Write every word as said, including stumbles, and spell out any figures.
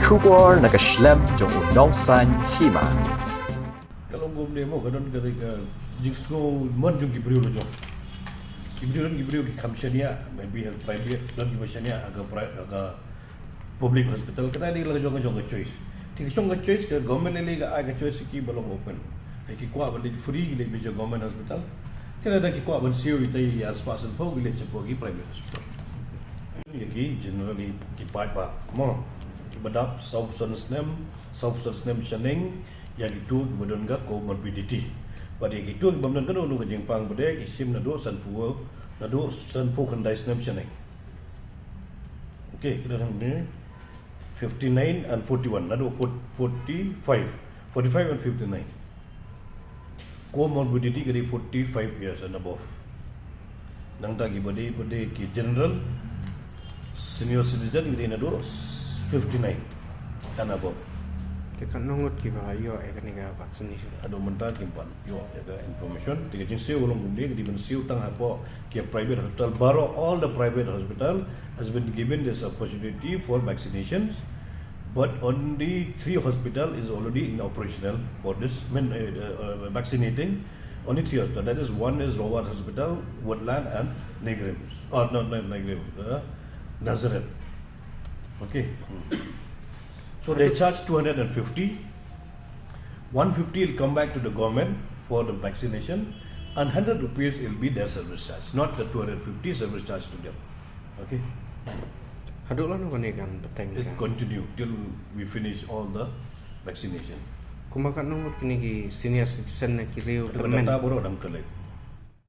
Khubor na ka shlem jong u nongsan hima. Ka long kumne mo, ka don ka, ka jingsngew mon jong ki briew la jong. Ki briew don ki briew ki kham shaniah, maybe ha private, don ki ba shaniah ha ka pri-, ha ka public hospital, kata dei la jong ka, jong ka choice. Te ka jong ka choice, ka government ne ka ai ka choice ki ba long open. Ki kwah ban leit free, ki leit beit sha government hospital. Te lada ki kwah ban siew ïa ki ar spah san phew, ki leit sha ki private hospital. Ïa ki generally ki paidbah mo, ki ba dap saw phew san snem, saw phew san snem shaneng, ïa kito ki ba don ka comorbidity. Bad ïa kito ki bym don kano kano ka jingpang ba dei, ki shim naduh san phew, naduh san phew khyndai snem shaneng. Okay, kita hangne fifty-nine and forty-one, naduh forty-five, forty-five and fifty-nine. Comorbidity ka dei forty-five years and above. Nangta ki ba dei, ba dei ki general, senior citizen ki dei naduh fifty-nine and above. Te katno ngut ki ba ïoh ïa kane ka vaccination? Haduh mynta kim pat ïoh ïa ka information. Te ka jingsiew ka long kumne, ka dei ban siew tang hapoh ki private hospital baroh, all the private hospital has been given this opportunity for vaccinations, but only three hospital is already in operational for this, I mean, uh, uh, vaccinating. Only three hospital. That is, one is Robert Hospital, Woodland, and Naigrams. Oh, no, not Naigrams. Uh, Nazareth. Okay. Hmm. So they charge two hundred and fifty. One fifty will come back to the government for the vaccination, and hundred rupees will be their service charge, not the two hundred fifty service charge to them. Okay? Haduh lano kane kan bteng? It kan continue till we finish all the vaccination. Kumba katno ngut kine ki senior citizen na ki riew? Haduh kane mynta baroh dang collect.